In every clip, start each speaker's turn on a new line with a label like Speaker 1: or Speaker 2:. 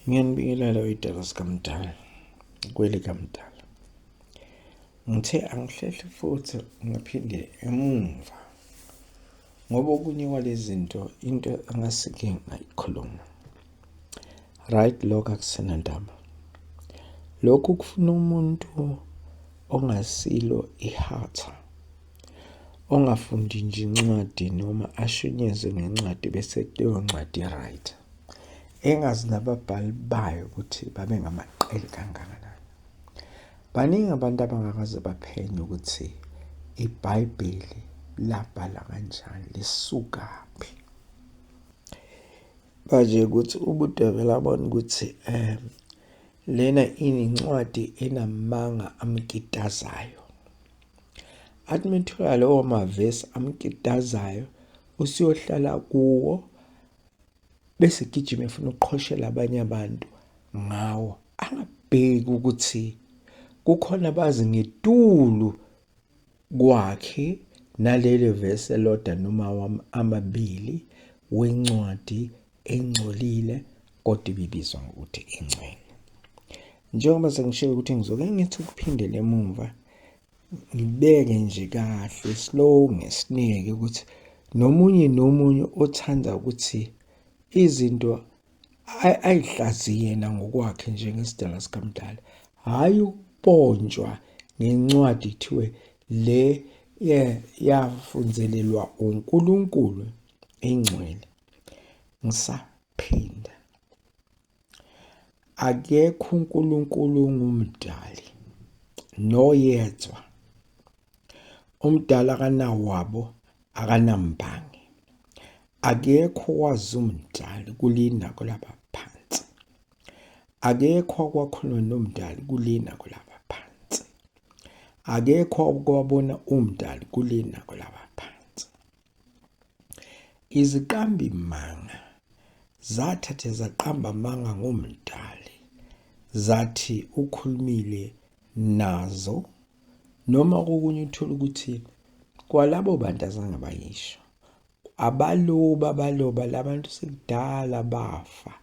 Speaker 1: Ngiyanibingelela oyidala sikamdala kweli kamdala. Ngithe angihlehle futhi ngiphinde emumva ngoba okunye kwalezi zinto into engasike ngayikhuluma. Right, lokho akusenandaba. Lokhu kufuna umuntu ongasilo ihatha ongafundi nje incwadi noma ashunyezwe ngencwadi bese kuleyo ncwadi right engazi nababhali bayo ukuthi babe ngamaqele kangakanani. Baningi abantu abangakaze baphenye ukuthi iBhayibheli labhala kanjani, lisukaphi. Manje ukuthi ubudeveli abona ukuthi lena inencwadi enamanga amkitazayo. Athi methola lawo mavesi amkitazayo usuyohlala kuwo bese gijima efuna ukuqhoshela abanye abantu ngawo, angabheki ukuthi kukhona abazi ngetulu kwakhe naleli vesi elodwa noma amabili wencwadi engcolile kodwa ibibizwa ngokuthi ingcwele. Njengoba sengishilo ukuthi ngizoke ngithi ukuphindela emumva ngibeke nje kahle slow ngesineke ukuthi nomunye nomunye othanda ukuthi izinto ayihlaziye yena ngokwakhe njengesidala sikamdala, hhayi ukupontshwa ngencwadi kuthiwe le yafunzelelwa uNkulunkulu ingcwele. Ngisaphinda, akekho uNkulunkulu ongumdali noyedwa. Umdali akanawabo, akanambangi. Akekho owazi umdali kulina kulaba phansi. Akekho okwakhuluma nomdali kulina kulaba phansi. Akekho okwabona umdali kulina kulaba phansi. Iziqambi manga zathathe zaqamba amanga ngomdali zathi ukhulumile nazo noma kokunye uthola ukuthi kwalabo bantu azange bayisho abaloba baloba labantu sekudala bafa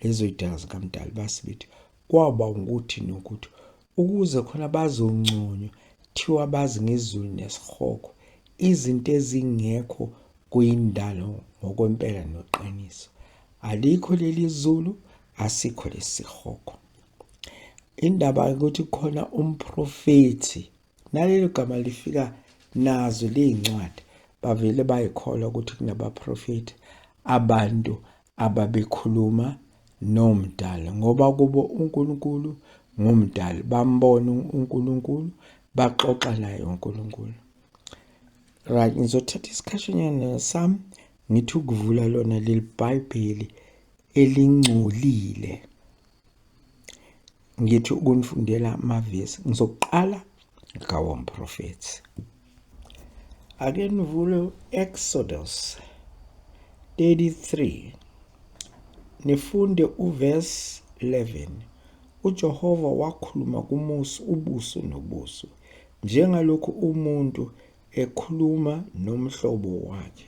Speaker 1: lezo idala zikamdali base bethi kwaba ukuthi nokuthi ukuze khona bazonconywa thiwa bazi ngezulu nesihogo izinto ezingekho kuyindalo ngokwempela noqiniso alikho leli zulu asikho lesihogo. Indaba ukuthi khona umprofethi nalelo gama lifika nazo lezincwadi bavele bayikholwa ukuthi kunabaprofethi abantu ababekhuluma nomdali ngoba kubo uNkulunkulu ngumdali bambona uNkulunkulu baxoxa naye uNkulunkulu. Right, ngizothatha isikhashanyana sami ngithi ukuvula lona leli Bhayibheli elingcolile ngithi ukunifundela amavesi. Ngizoqala ngawo mprofethi. Ake nivule Exodus 33 nifunde uverse 11. UJehova wakhuluma kuMose ubuso nobuso njengalokhu umuntu ekhuluma nomhlobo wakhe.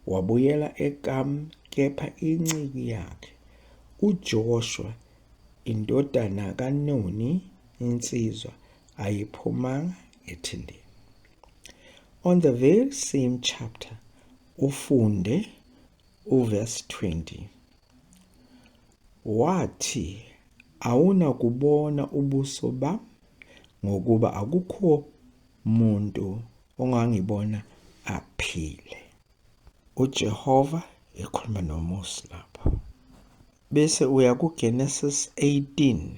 Speaker 1: Wabuyela ekamu kepha inceku yakhe uJoshua indodana kaNuni insizwa ayiphumanga ethendeni. On the very same chapter ufunde uverse 20. Wathi awunakubona ubuso bami ngokuba akukho muntu ongangibona aphile. UJehova ekhuluma noMose lapha. Bese uya kuGenesis 18.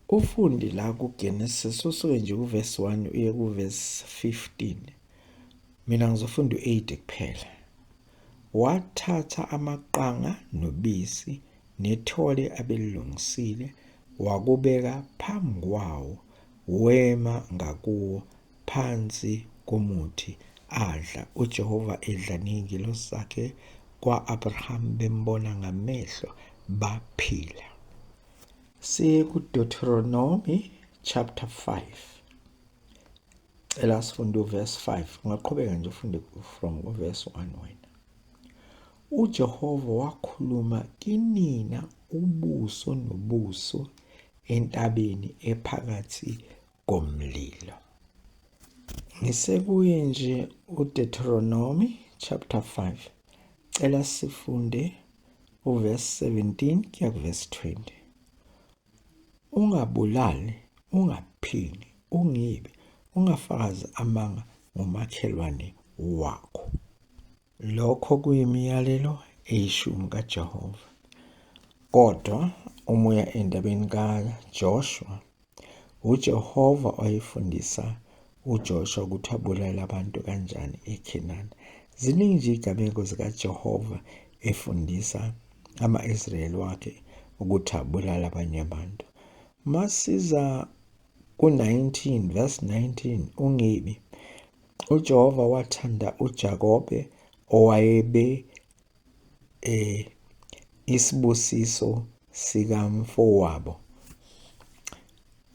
Speaker 1: Ufunde la kuGenesis usuke nje kuverse 1 uye kuverse 15. Mina ngizofunda u-8 kuphela. Wathatha amaqanga nobisi nethole abelilungisile wakubeka phambi kwawo wema ngakuwo phansi komuthi adla. UJehova edla ney'ngelosi zakhe kwa-Abraham bembona ngamehlo baphila. Siye kuDeuteronomy chapter 5. Cela sifunde uverse 5. Ungaqhubeka nje ufunde from uverse 1 wena. UJehova wakhuluma kinina. ubuso nobuso entabeni ephakathi komlilo. Ngisekuye nje uDeuteronomy chapter 5. Cela sifunde uverse 17 kuya kuverse 20. Ungabulali, ungaphingi, ungibi, ungafakazi amanga ngomakhelwane wakho. Lokho kuyimiyalelo eyishumi kaJehova. Kodwa uma uya endabeni kaJoshua, uJehova wayefundisa uJoshua ukuthi abulale abantu kanjani eKhenana. Ziningi nje izigameko zikaJehova efundisa ama-Israyeli wakhe ukuthi abulale abanye abantu. Masiza ku-19 verse 19 ungebi uJehova wathanda uJakobe owayebe isibusiso sikamfowabo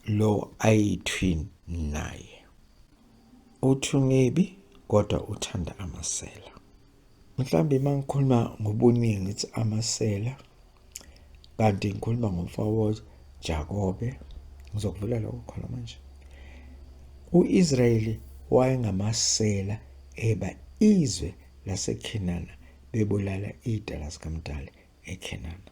Speaker 1: lo ayi-twin naye. Uthi ungebi kodwa uthanda amasela. Mhlawumbe uma ngikhuluma ngobuningi ngithi amasela kanti ngikhuluma ngomfowabo Jakobe ngizokuvula lokho khona manje. U-Israyeli wayengamasela eba izwe laseKhenana bebulala idala zikaMdali eKhenana.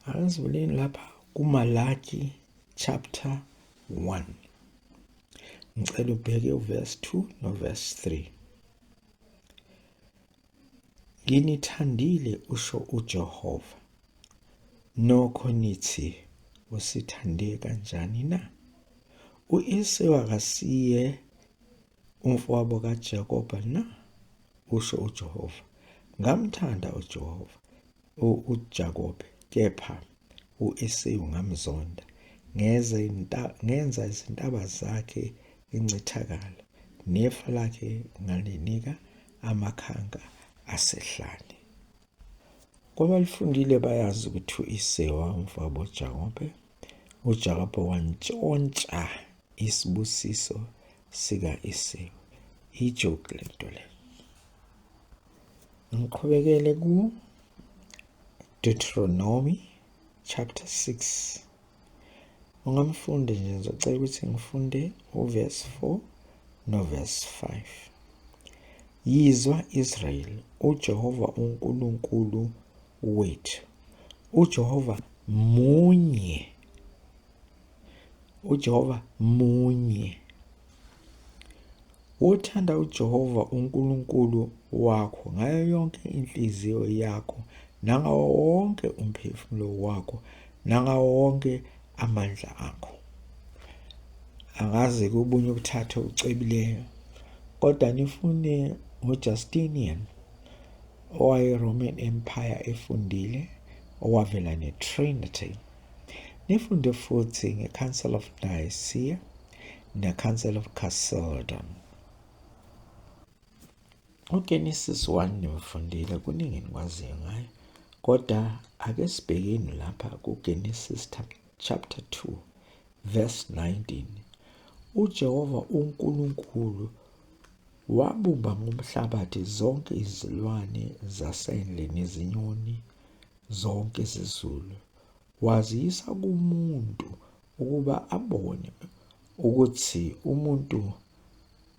Speaker 1: Ake sivuleni lapha kuMalaki chapter 1. Ngicela ubheke uverse 2 noverse 3. Nginithandile usho uJehova. Nokho nithi usithande kanjani na? U-Esewu akasiye umfowabo kaJakobe na? Usho uJehova. Ngamthanda uJehova uJakobe kepha u-Esewu ngamzonda ngenza izintaba zakhe incithakalo nefa lakhe ngalinika amakhanka asehlane. Kwabalifundile bayazi ukuthi u-Esewu umfowabo Jakobe, uJakobe wantshontsha isibusiso sika-Esewu. Ijoke lento le. Ngiqhubekele ku Deuteronomy chapter 6. Ungamfundi nje ngizocela ukuthi ngifunde uverse 4 noverse 5. Yizwa Israyeli, uJehova uNkulunkulu wethu, uJehova munye. uJehova munye. Wothanda uJehova uNkulunkulu wakho ngayo yonke inhliziyo yakho nangawo wonke umphefumulo wakho nangawo wonke amandla akho. Angazi kubunye ubuthathu obucebileyo kodwa nifune ngoJustinian owaye-Roman Empire efundile owavela ne-Trinity. Nifunde futhi nge-Council of Nicaea ne-Council of Chalcedon. UGenesis 1 nimfundile kuningi enikwaziyo ngayo kodwa ake sibhekeni lapha kuGenesis chapter 2 verse 19. UJehova uNkulunkulu wabumba ngomhlabathi zonke izilwane zasendle nezinyoni zonke zezulu waziyisa kumuntu ukuba abone ukuthi umuntu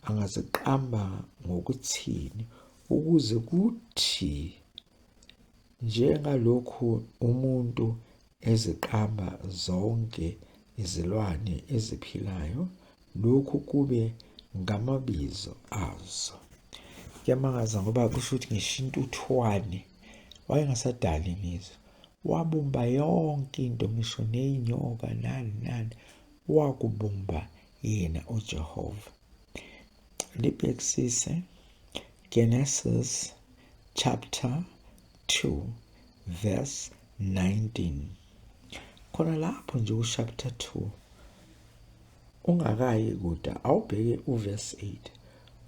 Speaker 1: angaziqamba ngokuthini ukuze kuthi njengalokhu umuntu eziqamba zonke izilwane eziphilayo lokhu kube ngamabizo azo. Kuyamangaza ngoba kusho ukuthi ngisho intuthwane wayengasadali imizwa wabumba yonke into ngisho ney'nyoka nani nani wakubumba yena uJehova. Libhekisise Genesis chapter 2 verse 19. Khona lapho nje ku-chapter 2 ungakayi kude awubheke uverse 8.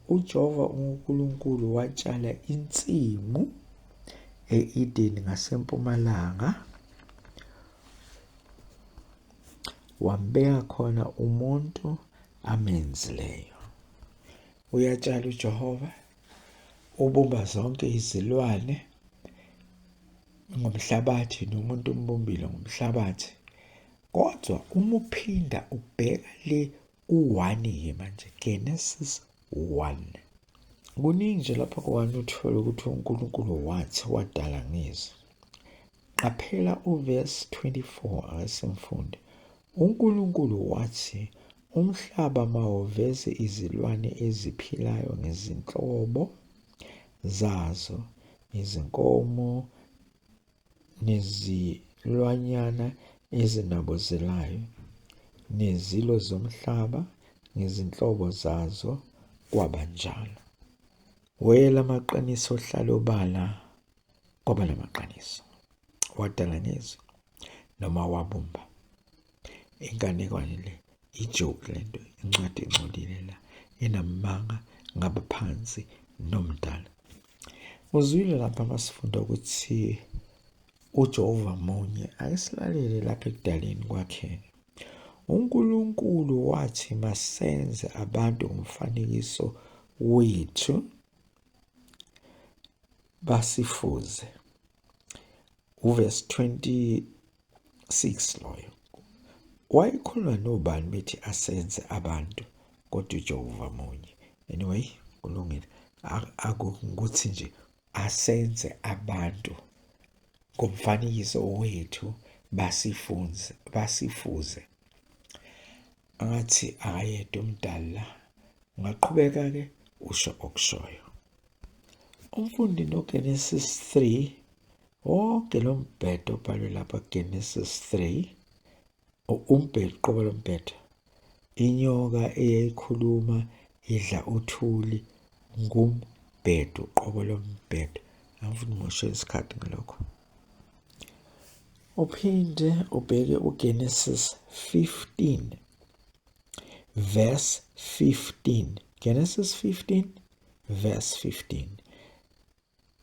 Speaker 1: UJehova uNkulunkulu watshala insimu e-Edeni ngasempumalanga wambeka khona umuntu amenzileyo. Uyatshala uJehova, ubumba zonke izilwane. Ngomhlabathi nomuntu umbumbile ngomhlabathi. Kodwa uma uphinda ubheka le ku-1-ke manje, Genesis 1. Kuningi nje lapha ku-1 uthole ukuthi uNkulunkulu wathi wadala ngezwi. Qaphela uverse 24 ake simfunde. UNkulunkulu wathi umhlaba mawuveze izilwane eziphilayo ngezinhlobo zazo, izinkomo nezilwanyana ezinabuzelayo, nezilo zomhlaba ngezinhlobo zazo, kwaba njalo. Wela amaqiniso ohlala obala, kwaba namaqiniso. Wadala ngezwi noma wabumba. Inganekwane le, ijoke lento, incwadi engcolile la, enamanga ngabaphansi nomdala. Uzwile lapha masifunda ukuthi uJehova munye. Ake silalele lapha ekudaleni kwakhe. UNkulunkulu wathi masenze abantu ngomfanekiso wethu basifuze. Uverse 26 loyo. Wayekhuluma nobani bethi asenze abantu kodwa uJehova munye. Anyway, kulungile. Akukuthi nje asenze abantu ngomfanekiso wethu basifunze basifuze. Angathi akayedwa umdali la. Ungaqhubeka ke usho okushoyo. Umfundi noGenesis 3 wonke lo mbhedo obhalwe lapha Genesis 3 umbhedo qobo lombhedo inyoka eyayikhuluma idla uthuli ngumbhedo qobo lombhedo angifuni ngimoshe isikhathi ngalokho. Uphinde ubheke uGenesis 15 verse 15. Genesis 15 verse 15.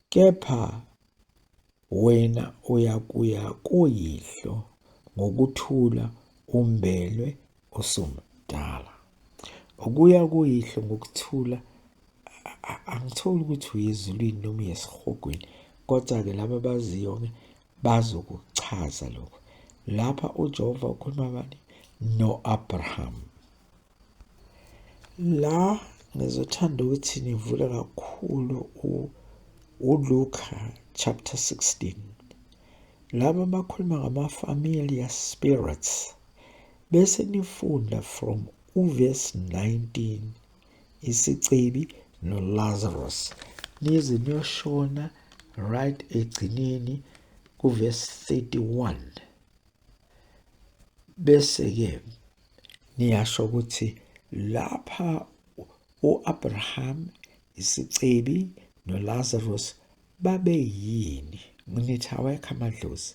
Speaker 1: Kepha wena uyakuya koyihlo ngokuthula umbelwe usumdala. Ukuya koyihlo ngokuthula angitholi ukuthi uye ezulwini noma uye esihogweni, kodwa-ke laba abaziyo-ke bazokuchaza lokho. Lapha uJehova ukhuluma bani? No-Abraham. La ngizothanda ukuthi nivule kakhulu uLuka chapter 16. Laba bakhuluma ngama-familiar spirits bese nifunda from uverse 19 isicebi noLazarus nize niyoshona right egcineni kuverse 31 bese-ke niyasho ukuthi lapha u-Abraham isicebi noLazarus babeyini nithi awekho amadlozi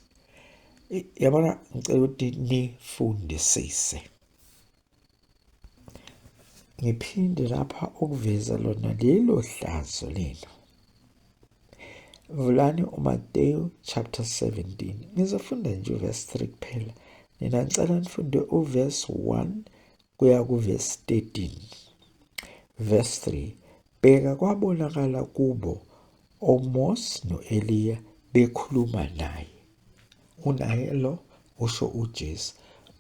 Speaker 1: yabona ngicela ukuthi nifundisise. Ngiphinde lapha ukuveza lona lelo hlazo lelo. Vulani uMateyu chapter 17. Ngizofunda nje uverse 3 kuphela. Nina ngicela nifunde uverse 1 kuya kuverse 13. Verse 3. Bheka kwabonakala kubo oMose noEliya bekhuluma naye. Unaye lo usho uJesu.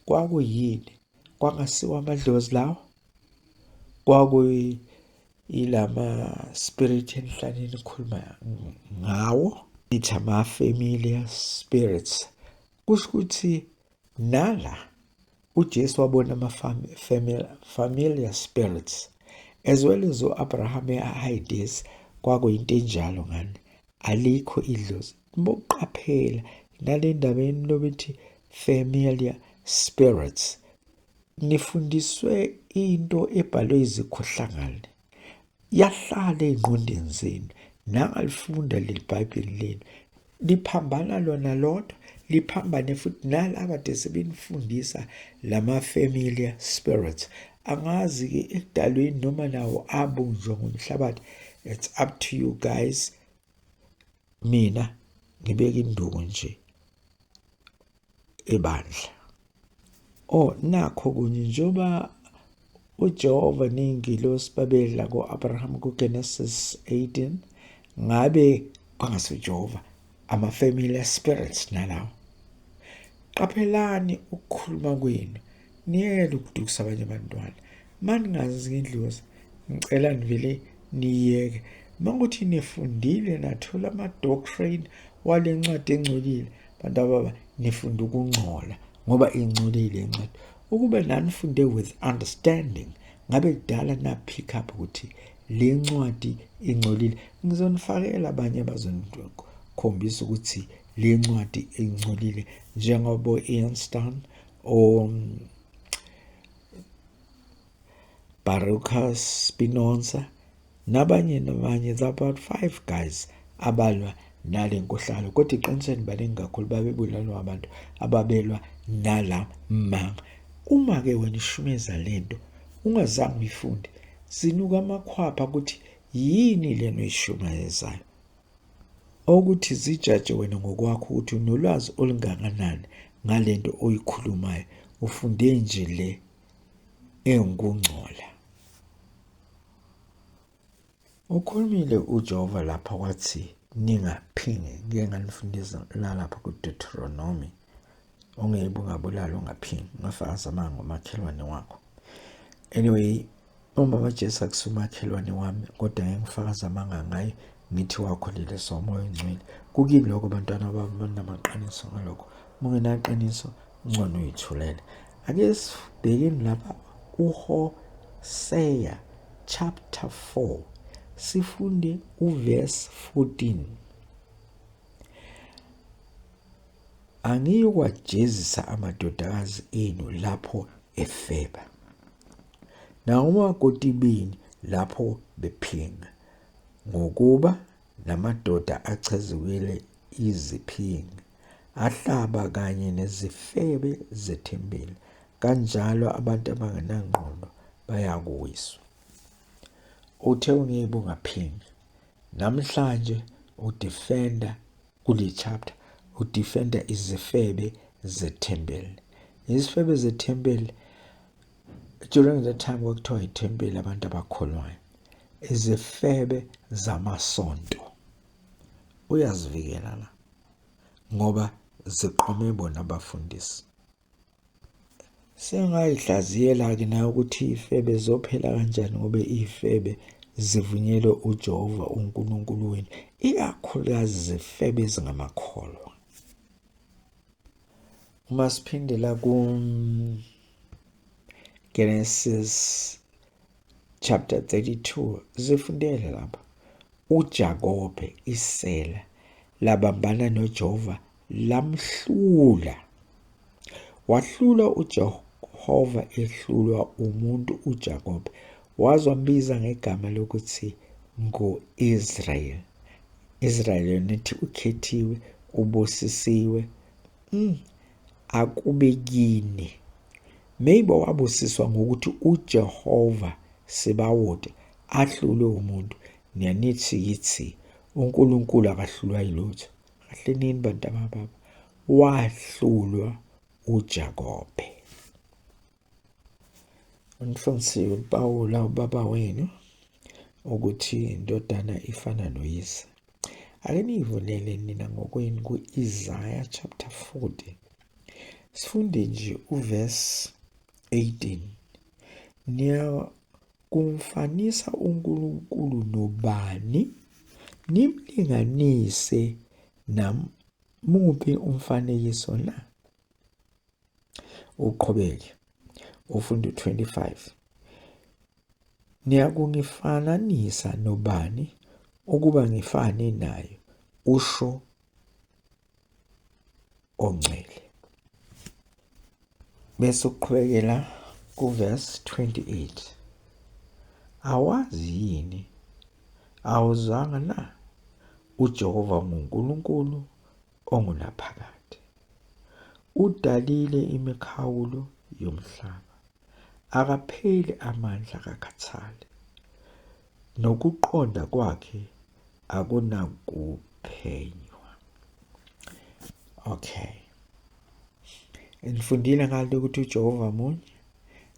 Speaker 1: Kwakuyini? Kwangasiwa amadlozi lawo? Kwakuyilama spirit enhlaneni khuluma ngawo ithi ama-familiar spirits. Kusho ukuthi nala uJesu wabona ama-familiar spirits as well as u-Abraham e-Hades kwakuyinto enjalo ngani alikho idlozi. Niboqaphela nale ndaba enilobethi familiar spirits nifundiswe into ebhalwe izikhohlakali yahlala ey'ngqondweni zenu nangalifunda leli bhayibheli lenu liphambana lona lodwa liphambane futhi nalaba de sebenifundisa lama-familiar spirits angazi-ke ekudalweni noma nawo abunjwa ngomhlabathi. It's up to you guys. Mina ngibeka induku nje ebandla. Oh nakho kunye njengoba uJehova ney'ngilosi babedla ko-Abraham kuGenesis 18 ngabe kwangase uJehova Ama-familiar spirits nalawo. Qaphelani ukukhuluma kwenu, niyeke ukudukisa abanye abantwana. Maningazi ngedlozi, ngicela nivele niyeke. Mangukuthi nifundile nathola ama-doctrine wale ncwadi engcolile, bantu ababa nifunda ukungcola ngoba ingcolile incwadi. Ukube nanifunde with understanding, ngabe kudala na pick up ukuthi le ncwadi ingcolile. Ngizonifakela abanye abazonikhombisa ukuthi le ncwadi ingcolile, njengobo Ian Stan o Baruchas Spinoza nabanye nabanye. There about 5 guys abalwa nale nkohlalo, kodwa eqinisweni baningi kakhulu, babebulalwa abantu ababelwa nala manga. Uma-ke wena ushumeza lento ungazange uyifunde, zinuka amakhwapha ukuthi yini lena oyishumayezayo, okuthi zijaje wena ngokwakho ukuthi unolwazi olungakanani ngalento oyikhulumayo. Ufunde nje le engukungcola. Ukhulumile uJehova lapha wathi ningaphingi. Ngike nganifundisa nalapha kuDeuteronomy, ungebe ungabulali, ungaphingi, ungafakazi amanga ngomakhelwane wakho. Anyway, umama Jesu akusumakhelwane wami, kodwa ngeke ngifakaze amanga ngaye ngithi wakhuleliswa umoya ongcwele. Kukini lokho bantwana bami, banamaqiniso ngalokho. Uma ungenaqiniso, ngcono uyithulele. Ake sibhekeni lapha uHosea chapter 4, sifunde uverse 14. Angiyikwajezisa amadodakazi enu lapho efeba, nawomakoti benu lapho bephinga, ngokuba namadoda achezukile iziphingi, ahlaba kanye nezifebe zethempeli, kanjalo abantu abangenangqondo bayakuwiswa. Uthe ungeke ungaphingi. Namhlanje udefenda kule chapter, udefenda izifebe zethempeli. Izifebe zethempeli during the time kwakuthiwa ithempeli abantu abakholwayo, izifebe zamasonto uyazivikela la ngoba ziqome bona abafundisi. Sengayihlaziyela-ke nayo ukuthi iy'febe zophela kanjani ngoba iy'febe zivunyelwe uJehova uNkulunkulu wenu, ikakhulukazi zifebe ezingamakholwa. Uma siphindela ku Genesis chapter 32, zifundele lapha. UJakobe isela labambana noJehova lamhlula. Wahlulwa uJehova ehlulwa umuntu uJakobe. Waze wambiza ngegama lokuthi ngo-Israel. Israel yona ithi ukhethiwe, ubusisiwe. Akube kini. Maybe wabusiswa ngokuthi uJehova Sebawoti ahlulwe umuntu. Niyanithi yithi uNkulunkulu akahlulwa yilutho. Kahle nini bantu abababa. Wahlulwa uJakobe. Unifundisiwe uPawula ubaba wenu ukuthi indodana ifana noyise. Ake niyivulele nina ngokwenu ku-Isaya chapter 40. Sifunde nje uverse 18. Niyakumfanisa uNkulunkulu nobani, nimlinganise namuphi umfanekiso na? Uqhubeke ufunde u-25. Niyakungifananisa nobani ukuba ngifane naye, usho ongcwele. Bese uqhubekela kuverse 28. Awazi yini? Awuzwanga na? uJehova nguNkulunkulu ongunaphakade. Udalile imikhawulo yomhlaba. Akapheli amandla, akakhathali. Nokuqonda kwakhe akunakuphenywa. Okay. Nifundile ngalo ukuthi uJehova munye.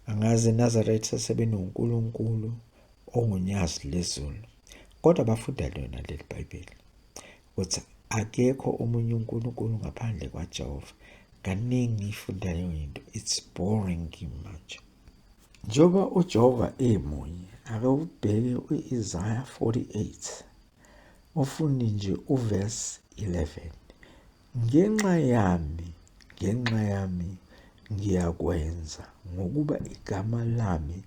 Speaker 1: Angazi eNazaretha sebenoNkulunkulu ongunyazi lezulu. Kodwa bafunda lona leli Bhayibheli. Ukuthi Akekho omunye uNkulunkulu ngaphandle kwaJehova. Kaningi ngiyifunda leyo into, it's boring kimi manje. Njengoba uJehova emunye, ake ubheke u-Isaya 48, ufunde nje uverse 11. Ngenxa yami, ngenxa yami ngiyakwenza, ngokuba igama lami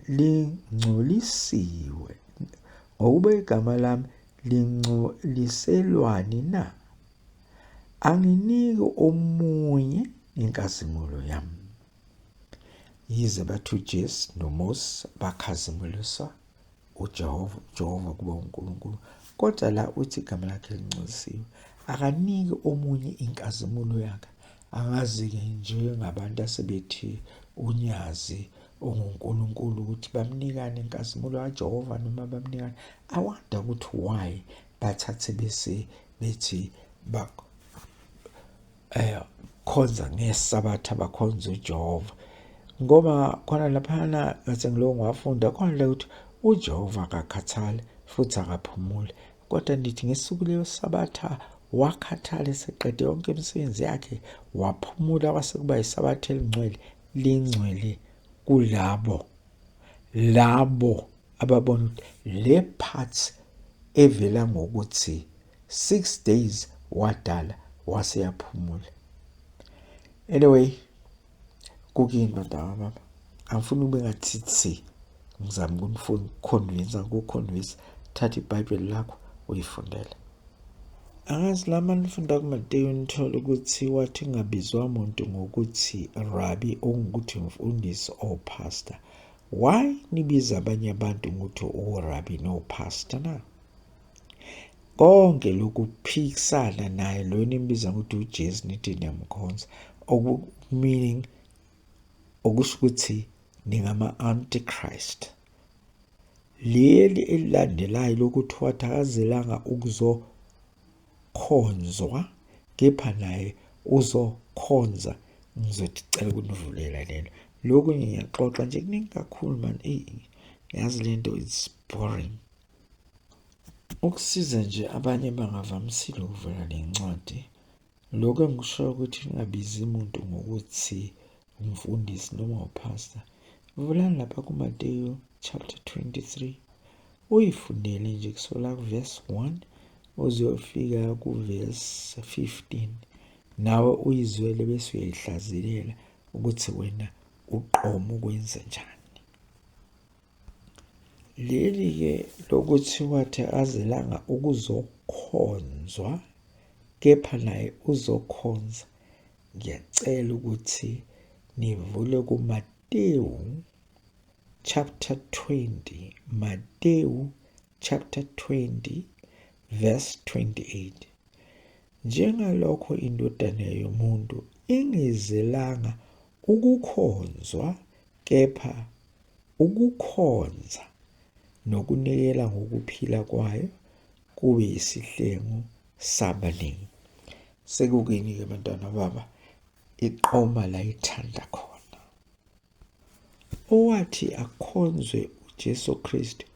Speaker 1: lingcolisiwe, ngokuba igama lami lingcoliselwani na? Anginiki omunye inkazimulo yami. Yize bathi uJesu noMose bakhazimulisa uJehova, uJehova kuba uNkulunkulu, kodwa la uthi igama lakhe lingcolisiwe, akaniki omunye inkazimulo yakhe. Angazi-ke njengabantu asebethi unyazi onguNkulunkulu ukuthi bamnikani inkazimulo kaJehova noma bamnikani. I wonder ukuthi why bathathe bese bethi eh khonza ngesabatha bakhonza uJehova ngoba khona laphana ngathi ngiloko ngiwafunda khona la ukuthi uJehova akakhathali futhi akaphumuli kodwa nithi ngesuku leyosabatha wakhathala eseqede yonke imisebenzi yakhe waphumula kwase kuba isabatha elingcwele lingcwele kulabo labo ababona ukuthi le parts evela ngokuthi 6 days wadala wase yaphumula. Anyway, kukini bantwana baba, angifuni ube ngathi thi ngizama ukuniconvince, ngikuconvince. Thatha iBhayibheli lakho uyifundele. Angazi la manifunda kuMateyu nithole ukuthi wathi ngabizwa muntu ngokuthi rabi, okungukuthi mfundisi or pastor. Why nibiza abanye abantu ngokuthi orabi no pastor na? Konke lokhu kuphikisana naye lo nimbiza ngokuthi uJesu nithi niyamkhonza, meaning okusho ukuthi ningama-antichrist. Leli elilandelayo lokuthi wathi akazelanga ukuzokhonzwa kepha naye uzokhonza, ngizothi cela ukunivulela lelo. Lokhu ngiyaxoxa nje kuningi kakhulu man, eyi yazi lento it's boring. Ukusiza nje abanye abangavamisile ukuvula le ncwadi, lokhu engikushoyo ukuthi ningabizi muntu ngokuthi umfundisi noma uphasta. Vulani lapha kuMateyu chapter 23, uyifundele nje kusukela kuverse 1 uzofika kuverse 15, nawe uyizwele bese uyayihlazilela ukuthi wena uqoma ukwenze njani. Leli-ke lokuthi wathi azelanga ukuzokhonzwa kepha naye uzokhonza, ngiyacela ukuthi nivule kuMatewu chapter 20, Matewu chapter 20 verse 28. Njengalokho iNdodana yomuntu ingezelanga ukukhonzwa kepha ukukhonza nokunikela ngokuphila kwayo kube yisihlengo sabaningi. Sekukini-ke bantwana baba, iqoma la ithanda khona. Owathi akhonzwe uJesu Kristu,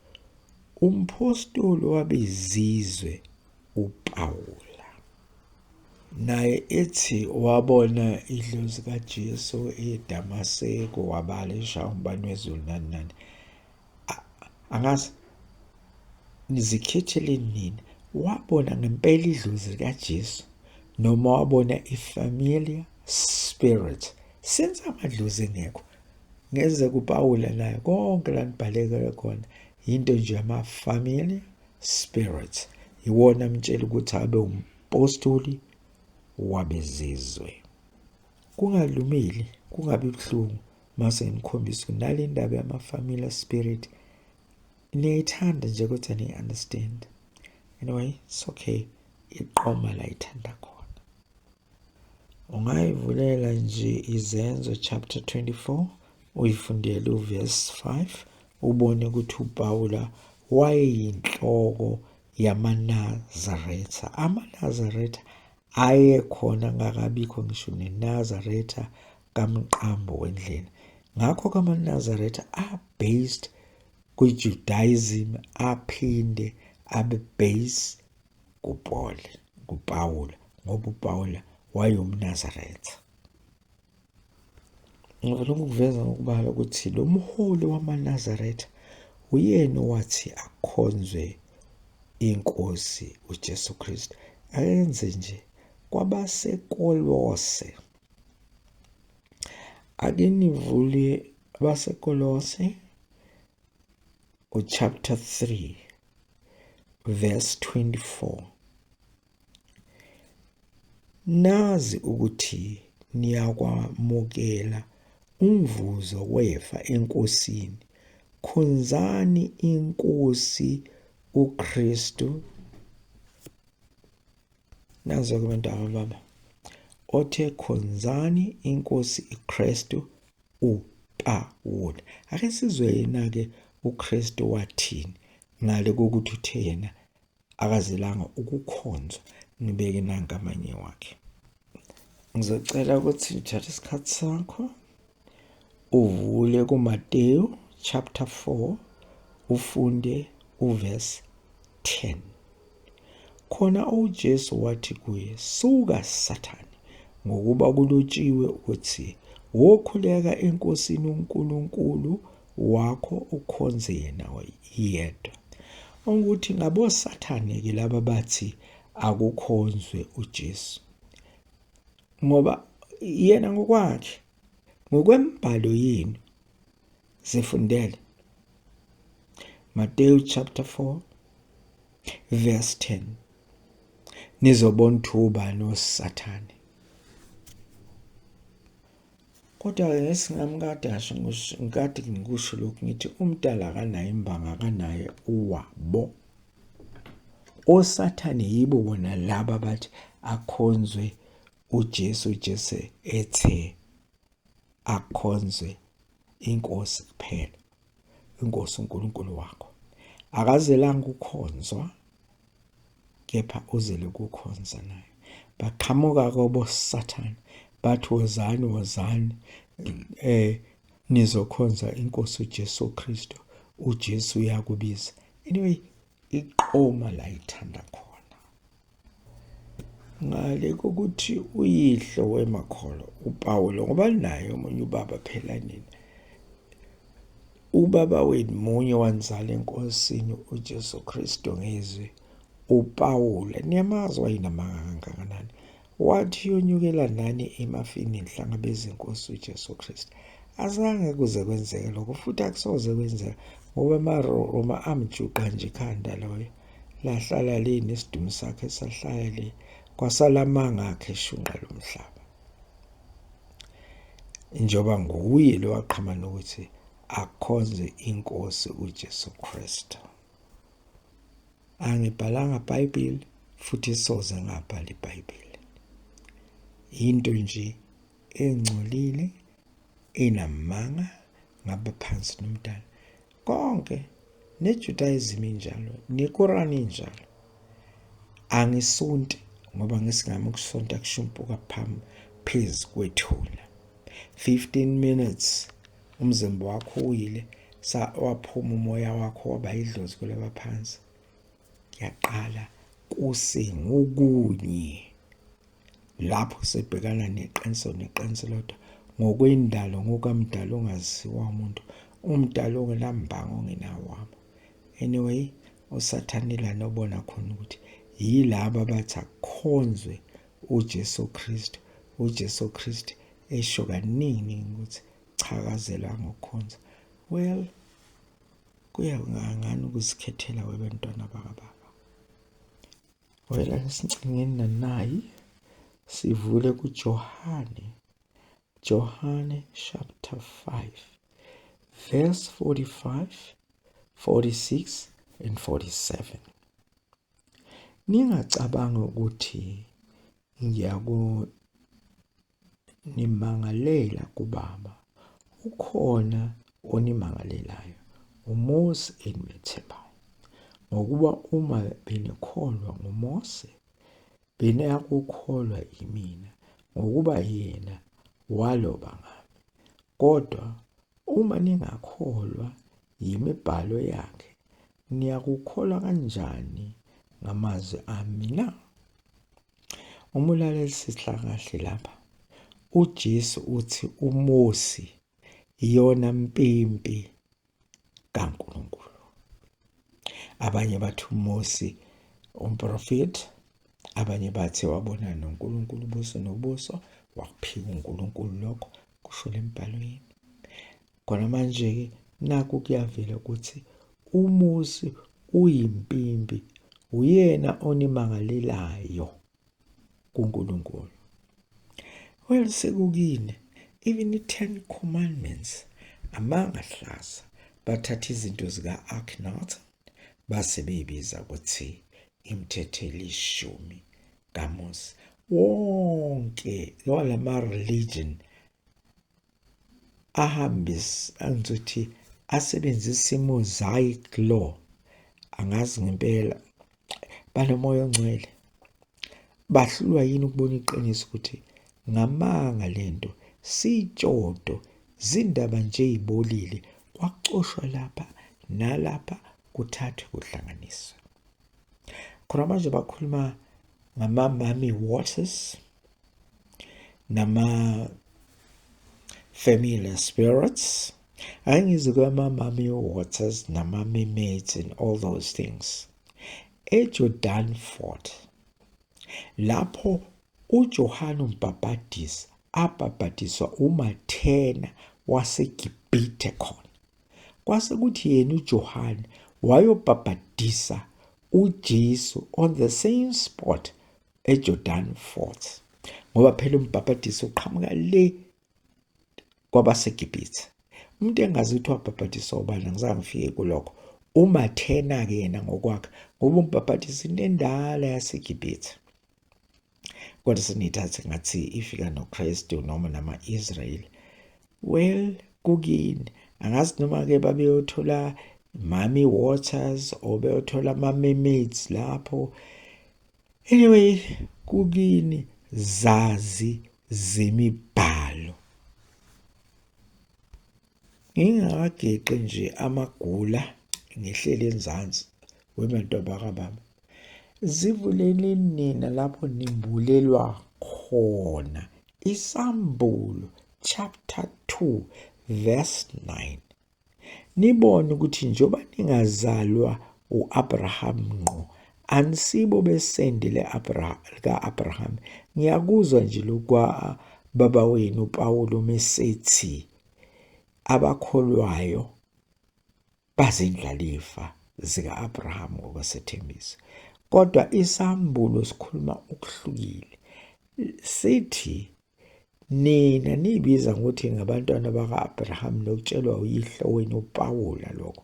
Speaker 1: umphostoli wabezizwe uPawula. Naye ethi wabona idlozi kaJesu eDamaseko wabala eshaya umbani wezulu nani nani. Angazi nizikhethele nini, wabona ngempela idlozi likaJesu noma wabona i-familiar spirit. Since amadlozi engekho, ngeze kuPawula naye konke la nibhaleke khona yinto nje yama-familiar spirits, iwona amtshela ukuthi abe umpostoli wabezizwe. Kungalumeli, kungabi buhlungu mase nginikhombisa ukuthi nale ndaba yama-familiar spirit niyayithanda nje kodwa niyi-understand. Anyway, it's okay, iqoma la ithanda khona. Ungayivulela nje Izenzo chapter 24 uyifundele uverse 5 ubone ukuthi uPawula wayeyinhloko yamaNazaretha. AmaNazaretha ayekhona ngakabikho ngisho neNazaretha kamqambo wendlela. Ngakho-ke amaNazaretha a-based kwi-Judaism aphinde abe base kuPaul. kuPawula ngoba uPawula wayewumNazaretha. Ngifuna ukuveza ngokubala ukuthi lo mholi wamaNazaretha uyena owathi akhonzwe inkosi uJesu Kristu. Ayenze nje kwabaseKolose. Ake nivule abaseKolose uchapter 3 verse 24. Nazi ukuthi niyakwamukela umvuzo wefa eNkosini. Khonzani iNkosi uKristu. Nazo-ke bantwana baba, othe khonzani iNkosi uKristu uPawulu. Ake sizwe yena-ke uKristu wathini ngale kokuthi uthe yena akazelanga ukukhonzwa ngibeke nanka amanye wakhe ngizocela ukuthi uthathe isikhathi sakho uvule kuMateyu chapter 4 ufunde uverse 10 khona uJesu wathi kuye suka sathane ngokuba kulotshiwe ukuthi wokhuleka enkosini uNkulunkulu wakho ukhonze yena yedwa. Ukuthi ngabosathane ke laba bathi akukhonzwe uJesu. Ngoba yena ngokwakhe ngokwembhalo yenu zifundele Mateyu chapter 4 verse 10 nizobona ukuthi ubani osathane. Kodwa-ke ngesingami kade ngasho ngikade ngikusho lokhu ngithi umdala akanayo imbanga akanaye uwabo. Osathane yibo bona laba bathi akhonzwe uJesu uJesu ethe akhonzwe inkosi kuphela inkosi uNkulunkulu wakho akazelanga ukukhonzwa kepha uzele ukukhonza naye baqhamuka kobo sathane bathi wozani wozani eh nizokhonza inkosi uJesu Kristu uJesu uyakubiza anyway iqoma la ithanda khona ngale kokuthi uyihlo wemakholo uPawulo ngoba naye omunye ubaba phela nina Ubaba wenu munye wanizala eNkosini uJesu Kristu ngezwi uPawula niyamazi wayenamanga kangakanani wathi yonyukela nani emafini nihlangabeze inkosi uJesu Kristu azange kuze kwenzeke lokho futhi akusoze kwenzeka ngoba amaRoma amjuqa nje ikhanda loyo lahlala le nesidumo sakhe sahlala le kwasala amanga akhe eshunqa lo mhlaba njengoba nguye lo waqhama nokuthi akhonze inkosi uJesu Kristu. Angibhalanga iBhayibheli futhi soze ngabhala iBhayibheli. Into nje engcolile enamanga ngabaphansi nomdala konke neJudaism injalo neQuran injalo angisonti ngoba ngisingami ukusonta kushumpuka phambi phezu kwethuna 15 minutes umzimba wakho uyile sa waphuma umoya wakho waba idlozi kulaba phansi kuyaqala kuse ngokunye lapho sibhekana neqiniso neqiniso lodwa ngokwendalo ngokamdalo ongaziwa umuntu umdalo ongenambango ongenawabo anyway usathane lana obona khona ukuthi yilaba abathi akukhonzwe uJesu Kristu uJesu Kristu esho kaningi ukuthi chakazela ngokukhonza well kuya ngani ukuzikhethela webantwana bakababa Wena esincingeni nanayi sivule kuJohane Johane chapter 5 verse 45 46 and 47 Ningacabanga ukuthi ngiyakunimangalela kubaba ukhona onimangalelayo uMose enimethembayo ngokuba uma benikholwa nguMose beniyakukholwa yimina ngokuba yena waloba ngami kodwa uma ningakholwa yimibhalo yakhe niyakukholwa kanjani ngamazwi ami na? Uma ulalelisisa kahle lapha, uJesu uthi uMose iyona mpimpi kaNkulunkulu. Abanye bathi uMose umprofeti, abanye bathi wabona noNkulunkulu ubuso nobuso, wakuphika uNkulunkulu lokho kusho lembhalweni. Khona manje-ke naku kuyavela ukuthi uMose uyimpimpi, uyena onimangalelayo kuNkulunkulu. Well, sekukini even i-Ten Commandments amanga hlaza, bathatha izinto zika-Akhenaten base beyibiza ukuthi imithetho elishumi kaMose. Wonke lama religion ahambisa angizothi asebenzisa i-Mosaic law, angazi ngempela banomoya ongcwele, bahlulwa yini ukubona iqiniso ukuthi ngamanga lento sitshodo zindaba nje ezibolile, kwacoshwa lapha nalapha kuthathwe kuhlanganiswe. Khona manje bakhuluma ngama-Mami Waters nama-familiar spirits. Ake ngize kwama-Mami Waters nama-mermaids and all those things. EJordan Fort lapho uJohane uMbhabhadisi abhabhadiswa uMathena waseGibhithe khona, kwase kuthi yena uJohane wayobhabhadisa uJesu on the same spot eJordan Fort, ngoba phela umbhabhadiso uqhamuka le kwabaseGibhithe. Umuntu engazi ukuthi wabhabhadiswa ubani, angizange ngifike kulokho. UMathena-ke yena ngokwakhe, ngoba umbhabhadiso into endala yaseGibhithe, kodwa seniyithathe ngathi ifika noKristu noma nama-Israyeli. Well, kukini angazi noma-ke babeyothola Mami Waters or beyothola ama-mermaids lapho. Anyway, kukini zazi zemibhalo. Ngingakageqi nje amagula ngehlele enzansi wemantoba kababa. Zivuleni nina lapho nimbulelwa khona isambulo chapter 2 verse 9. Nibone ukuthi njengoba ningazalwa u-Abraham ngqo, anisibo besende lika-Abraham. Ngiyakuzwa nje lokwa baba wenu uPawulu mesethi abakholwayo bazindlalifa zika-Abraham ngokwesethembiso. Kodwa isambulo sikhuluma okuhlukile, sithi nina niyibiza ngokuthi ngabantwana baka-Abraham nokutshelwa uyihlo wenu uPawula lokho,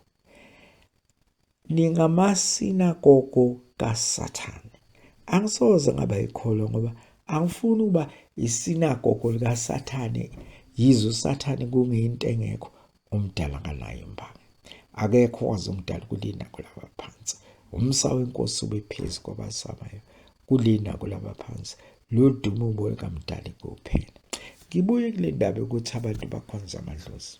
Speaker 1: ningamasinagogo kaSathane. Angisoze ngaba ikholwa ngoba angifuni ukuba isinagogo likaSathane, yize uSathane kungeyinto engekho, umdala kanayo imbangi. Akekho owazi umdala kulina kulabaphansi. Umsa wenkosi ube phezu kwabasabayo kulina kulabaphansi. Ludumo uboya kamdali kuphela. Ngibuye kule ndaba yokuthi abantu bakhonza amadlozi.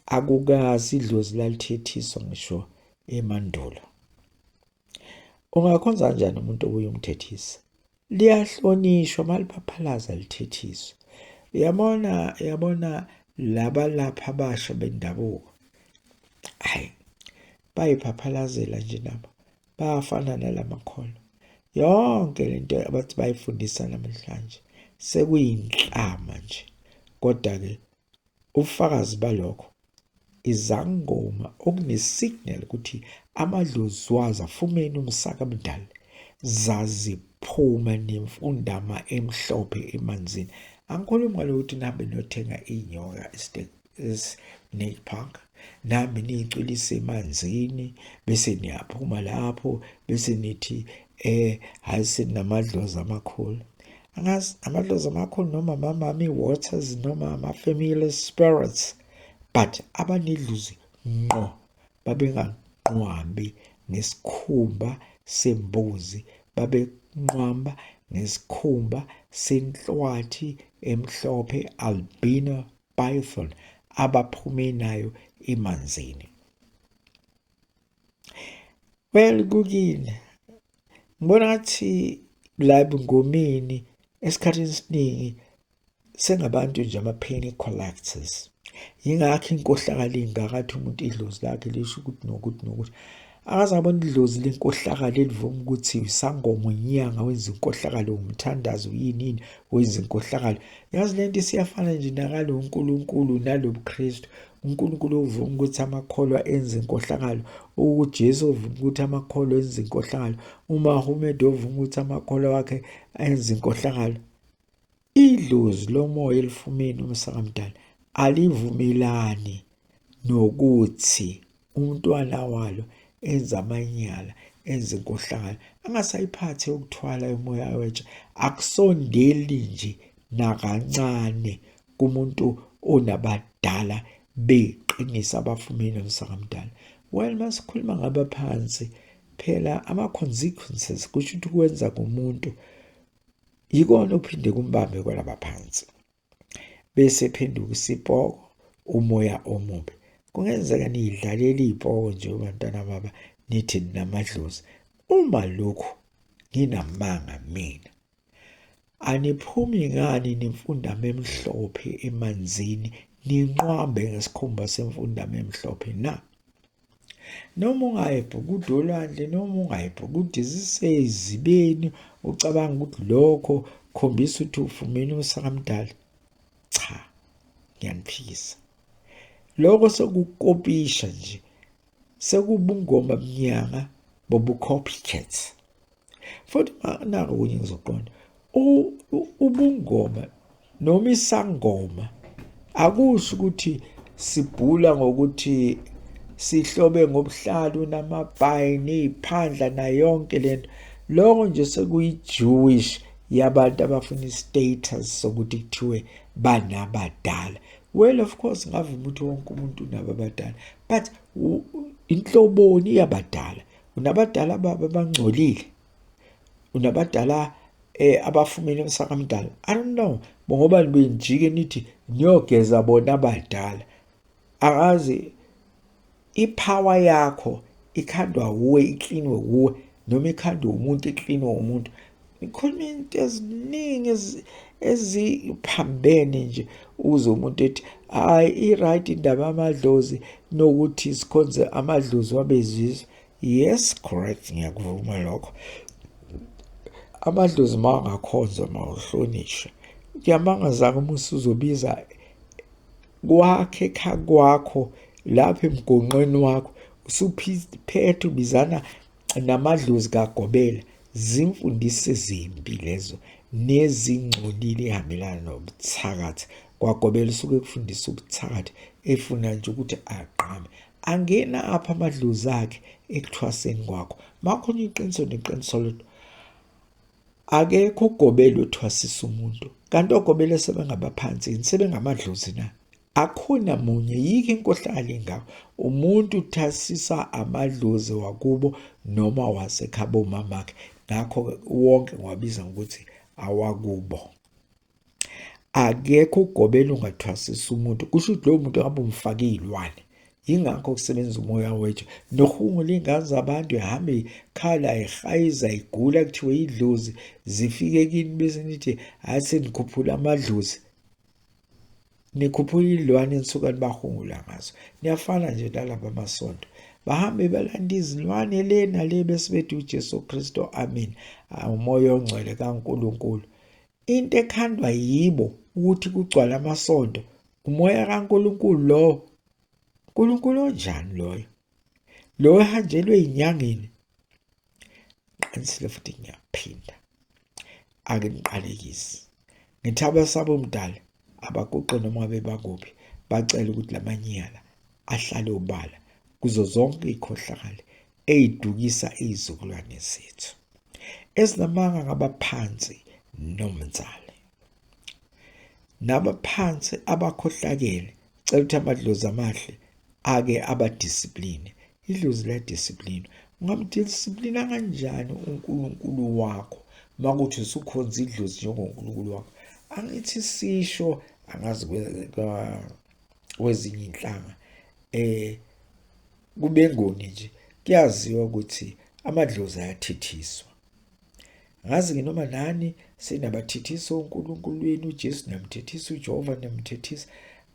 Speaker 1: Akukaze idlozi lalithethiswa ngisho emandulo. Ungakhonza kanjani umuntu obuye umthethise? Liyahlonishwa maliphaphalaza lithethiswa. Uyabona, uyabona laba lapha abasha bendabuko, hayi bayiphaphalazela nje nabo, bayafana nalamakholwa. Yonke lento abathi bayifundisa namhlanje sekuyinhlama nje, kodwa-ke ubufakazi balokho izangoma okune-signal ukuthi amadlozi wazo afumene umsaka mdali, zaziphuma nemfundama emhlophe emanzini. Angikhulumi ngalokuthi nihambe niyothenga iy'nyoka e-Snake Park, nihambe niyicwilise emanzini bese niyaphuma lapho bese nithi hhayi sinamadlozi amakhulu. Angazi amadlozi amakhulu noma ama-mami waters noma ama-family spirits, but abanedlozi ngqo babenganqwambi ngesikhumba sembuzi, babenqwamba ngesikhumba senhlwathi emhlophe albino python abaphume nayo emanzini. Well, kukini ngibona ngathi La ebungomeni esikhathini esiningi sengabantu nje ama-penny collectors. Yingakho inkohlakalo ingakathi umuntu idlozi lakhe lisho ukuthi nokuthi nokuthi. Akaze abona idlozi lenkohlakalo elivuma ukuthi isangoma inyanga wenza inkohlakalo, umthandazo yini yini wenza inkohlakalo. Yazi lento isiyafana nje nakalo uNkulunkulu nalobuKristu. UNkulunkulu uvuma ukuthi amakholwa enze inkohlakalo, uJesu uvuma ukuthi amakholwa enze inkohlakalo, uMahomed ovuma ukuthi amakholwa wakhe enze inkohlakalo. Idlozi lomoya elifumene umsakamdala alivumelani nokuthi umntwana walo enze amanyala, enze inkohlakalo, angasayiphathi ukuthwala umoya wetshe. Akusondeli nje nakancane kumuntu onabadala beqinisa abafumene umsakamdala. Well, masikhuluma ngabaphansi phela ama-consequences kusho ukuthi kwenza kumuntu yikona ophinde kumbambe kwalabaphansi bese phenduka isipoko umoya omubi. Kungenzeka niyidlalele iy'poko nje bantwana baba nithi ninamadlozi. Uma lokhu nginamanga mina, aniphumi ngani nemfundamo emhlophe emanzini ninqwambe ngesikhumba semfundamo emhlophe na? Noma ungayibhukuda olwandle noma ungayibhukudi zisezibeni ucabanga ukuthi lokho khombisa ukuthi ufumene usakamdala. Cha, ngiyaniphikisa. Lokho sekukopisha nje, sekubungoma mnyanga bobu-copycat. Futhi naku okunye ngizoqonda, ubungoma noma isangoma akusho ukuthi sibhula ngokuthi sihlobe ngobuhlalu namabhayi ney'phandla nayo yonke lento. Lokho nje sekuyi-Jewish yabantu abafuna i-status sokuthi kuthiwe banabadala. Well, of course ngavuma ukuthi wonke umuntu unabo abadala, but inhloboni yabadala. Unabadala baba abangcolile, unabadala abafumene emsakamdala. I don't know ngoba benijike nithi niyogeza bona abadala. Akazi ipower yakho ikhandwa wuwe, iklinwe wuwe, noma ikhandwe umuntu, iklinwe umuntu. Nikhuluma into eziningi eziphambene nje, uze umuntu ethi hayi i-right indaba yamadlozi nokuthi sikhonze amadlozi wabezizwe. Yes, correct, ngiyakuvuma lokho. Amadlozi uma angakhonzwa mawuhlonishwe. Kuyamangaza-ke uma usuzobiza kwakhe ekhaya kwakho lapha emgonqweni wakho usuphethe ubizana namadlozi kagobela. Zimfundiso ezimbi lezo nezingcolile ehambelana nobuthakathi. Kwagobela usuke ekufundisa ubuthakathi efuna nje ukuthi agqame. Angena apha amadlozi akhe ekuthwaseni kwakho. Makhona iqiniso neqiniso lodwa. Akekho ugobela othwasisa umuntu. Kanti ogobela sebengabaphansi yini, sebengamadlozi na? Akhona munye, yikho inkohlakalo ingako. Umuntu uthasisa amadlozi wakubo noma wasekhabo mamakhe. Ngakho-ke wonke ngiwabiza ngokuthi awakubo. Akekho ugobela ungathwasisa umuntu, kusho ukuthi lowo muntu ngabe umfake iy'lwane. Yingakho kusebenza umoya wethu. Nohungula iy'ngane zabantu ihambe ikhala ihayiza igula kuthiwe idlozi, zifike kini bese nithi hhayi senikhuphula amadlozi. Nikhuphula iy'lwane enisuka nibahungula ngazo. Niyafana nje nalaba amasonto. Bahambe belanda izilwane le nale bese bethi uJesu Kristu amen. Umoya ongcwele kaNkulunkulu. Into ekhandwa yibo ukuthi kugcwale amasonto umoya kaNkulunkulu lowo. uNkulunkulu onjani loyo? Lo ehanjelwe inyangeni. Qinisile futhi ngiyaphinda. Ake ngiqalekise. Ngithi abasaba umdala abaguqe noma ngabe bakuphi bacele ukuthi lamanyala ahlale obala kuzo zonke iy'khohlakali ey'dukisa iy'zukulwane zethu. Ezinamanga ngabaphansi nomzali. Nabaphansi abakhohlakele, cela ukuthi amadlozi amahle ake abadisipline. Idlozi liyadisiplinwa. Ungamdisiplina kanjani uNkulunkulu wakho uma kuthi usukhonza idlozi njengoNkulunkulu wakho? Angithi sisho angazi kwezinye iy'nhlanga kubengoni nje kuyaziwa ukuthi amadlozi ayathethiswa. Ngazi-ke noma nani senabathethisa onkulunkulu wenu, uJesu niyamthethisa, uJehova niyamthethisa,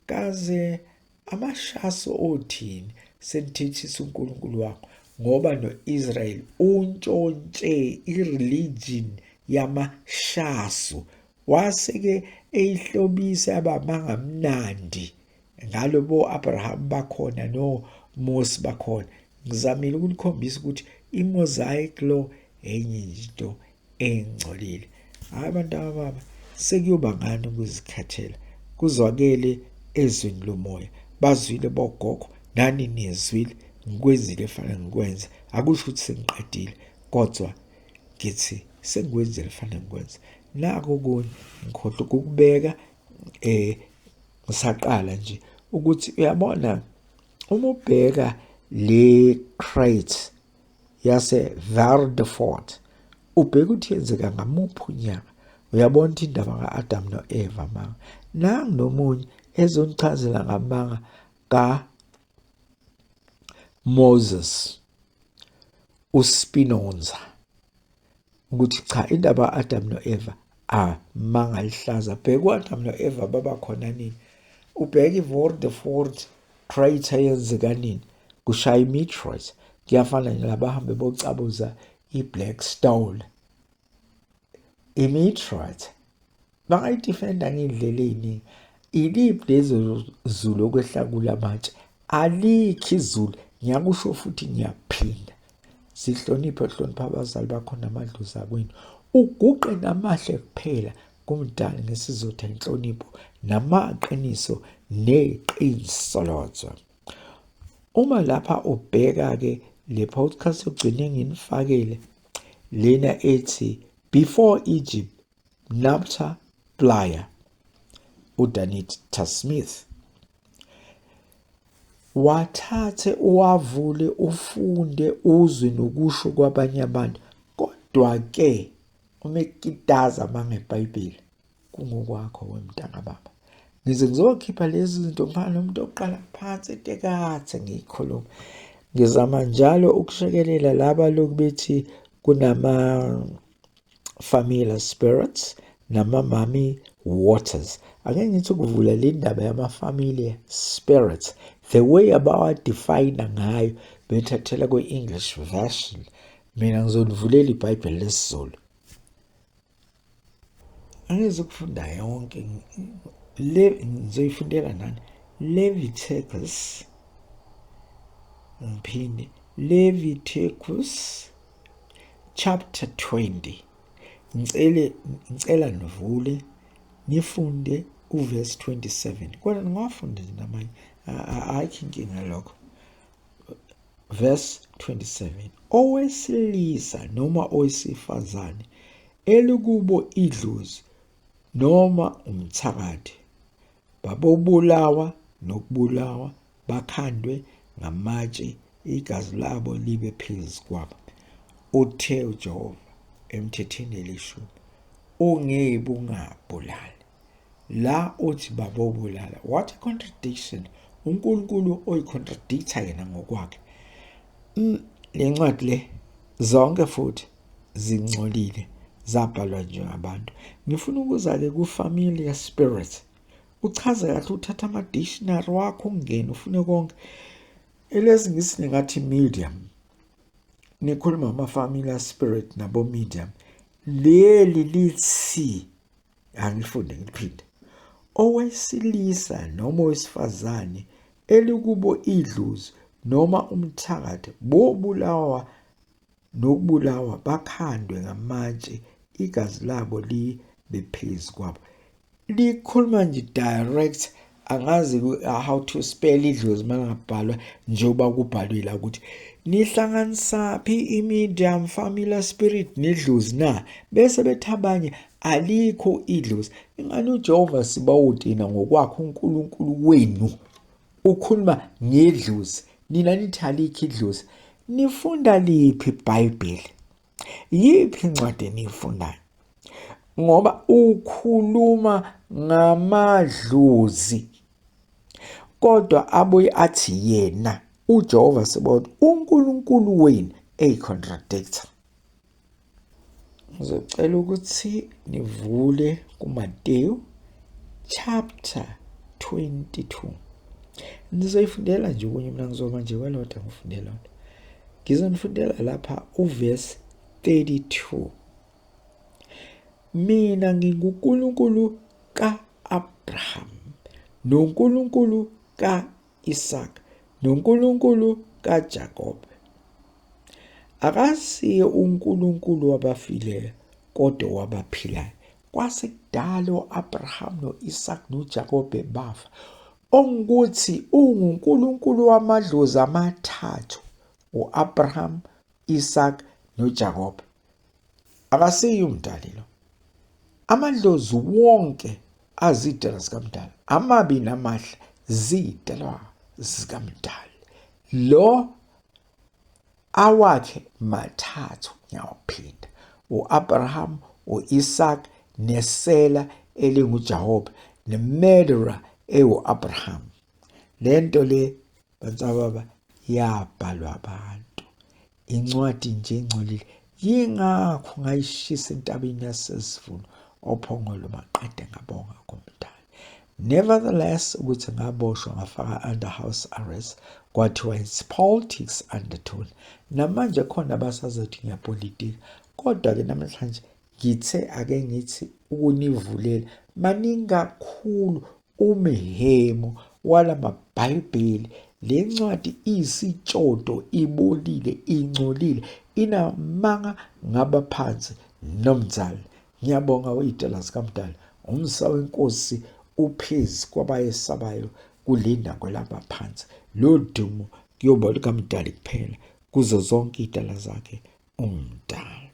Speaker 1: kaze amashaso othini senithethisa uNkulunkulu wakho, ngoba no-Israyeli untshontshe i-religion yamashaso, wase-ke eyihlobisa yaba amanga mnandi ngalobo Abraham bakhona noMose bakhona. Ngizamile ukunikhombisa ukuthi i-Mosaic law enye into engcolile. Hayi abantu ababa, sekuyoba ngani ukuzikhathela kuzwakele ezwini lomoya. Bazwile bogogo, nani niyezwile, ngikwenzile efanele ngikwenze. Akusho ukuthi sengiqedile, kodwa ngithi sengikwenzile efanele ngikwenze. Nako okunye ngikhohlwa ukukubeka, ngisaqala nje ukuthi uyabona uma ubheka le crate yase Valdefort, ubheka ukuthi yenzeka ngamuphi unyaka, uyabona ukuthi indaba ka-Adam no-Eva manga. Nangu nomunye ezonichazela ngamanga ka-Moses uSpinoza ukuthi cha, indaba ka-Adam no-Eva amanga lihlaza. Bheka u-Adam no-Eva baba khona nini, ubheka i-Vredefort crater yenzeka nini, kushaya i-meteorite. Kuyafana nalabahambe bocabuza i-Black Stone, i-meteorite bangayidefenda ngey'ndlela ey'ningi. Iliphi lezo zulu okwehla kulamatshe? Alikho izulu, ngiyakusho futhi ngiyaphinda. Sihloniphe, hlonipha abazali bakho namadlozi akwenu, uguqe namahle kuphela kumdali ngesizotha, inhlonipho namaqiniso neqiniso. Uma lapha ubheka-ke le podcast yokugcina enginifakele lena ethi Before Egypt, Nabta Playa, uDanita Smith, wathathe uwavule ufunde uzwe nokusho kwabanye abantu. Kodwa-ke uma ekitaza mangebhayibheli kungokwakho wemntakababa. Ngize ngizokhipha lezi zinto ngifana nomuntu oqala phansi etekathe ngiyikhuluma. Ngizama njalo ukushekelela laba lokhu bethi kunama familiar spirits nama-mami waters. Ake ngithi ukuvula le ndaba yama-familiar spirits, the way abawadefine ngayo bethathela kwi-English version. Mina ngizolivulela iBhayibheli lesiZulu. Angizukufunda yonke le, ngizoyifundela nani Leviticus, ngiphinde Leviticus chapter 20. Ngicele, ngicela nivule nifunde uverse 27, kodwa ningawafunda nje namanye, ayikho inkinga lokho. Verse 27: owesilisa noma owesifazane elikubo idlozi noma umthakathi babobulawa nokubulawa, bakhandwe ngamatshe, igazi labo libe phezu kwabo. Uthe uJehova emthethweni elishumi, ungebi ungabulali. La uthi babobulala. What a contradiction! uNkulunkulu oyicontradicta yena ngokwakhe. Le ncwadi le zonke futhi zingcolile, zabhalwa njengabantu. Ngifuna ukuza-ke ku-familiar spirit, uchaze kahle, uthatha ama-dictionary wakho ungene ufune konke. ElesiNgisi ningathi medium, nikhuluma ngama-familiar spirit nabo-medium. Leli lithi, angifunde ngiphinde: owesilisa noma owesifazane elikubo idlozi noma umthakathi bobulawa nokubulawa, bakhandwe ngamatshe, igazi labo libe phezu kwabo. Likhuluma nje direct. Angazi how to spell idlozi malingabhalwa njengoba kubhalwe la, ukuthi nihlanganisaphi i-medium, familiar spirit nedlozi na, bese bethi abanye alikho idlozi. Ingani uJehova sibawutina ngokwakhe uNkulunkulu wenu ukhuluma ngedlozi, nina nithi alikho idlozi. Nifunda liphi iBhayibheli? Yiphi incwadi eniyifundayo? Ngoba ukhuluma ngamadlozi, kodwa abuye athi yena uJehova sebona uNkulunkulu wenu eyicontradictor. Ngizocela ukuthi nivule kuMateyu chapter 22. Nizoyifundela nje okunye mina ngizoba nje kwalodwa ngifunde lona. Ngizonifundela lapha uverse 32. Mina nginguNkulunkulu kaAbraham noNkulunkulu kaIsaka noNkulunkulu kaJakobe. Akasiye uNkulunkulu wabafileyo kodwa wabaphilayo. Kwasekudala o-Abraham no-Isaka noJakobe bafa. Ongukuthi unguNkulunkulu wamadlozi amathathu, u-Abraham, Isaka noJakobe. Akasiye umdali lo. Amadlozi wonke azidalwa zikamdali, amabi namahle zidalwa zikamdali. Lo awakhe mathathu ngiyawaphinda, u-Abraham, u-Isaka nesela elinguJakobe ne-murderer ewu-Abraham. Le nto le bantsababa yabhalwa abantu incwadi nje engcolile yingakho ngayishisa entabeni yasesivuno ophongolo maqede ngabonga kumdali nevertheless ukuthi ngaboshwa ngafaka under house arrest kwathiwa it's politics undertone namanje khona basazothi ngiyapolitika kodwa-ke namhlanje ngithe ake ngithi ukunivulela maningi kakhulu umhemo walamabhayibheli le ncwadi iyisitshodo ibolile ingcolile inamanga ngabaphansi nomzali ngiyabonga uyidala zikamdala umsa wenkosi uphezu kwabayesabayo kulinda kwelabaphansi lo dumo kuyoba lukamdali kuphela kuzo zonke idala zakhe umdala.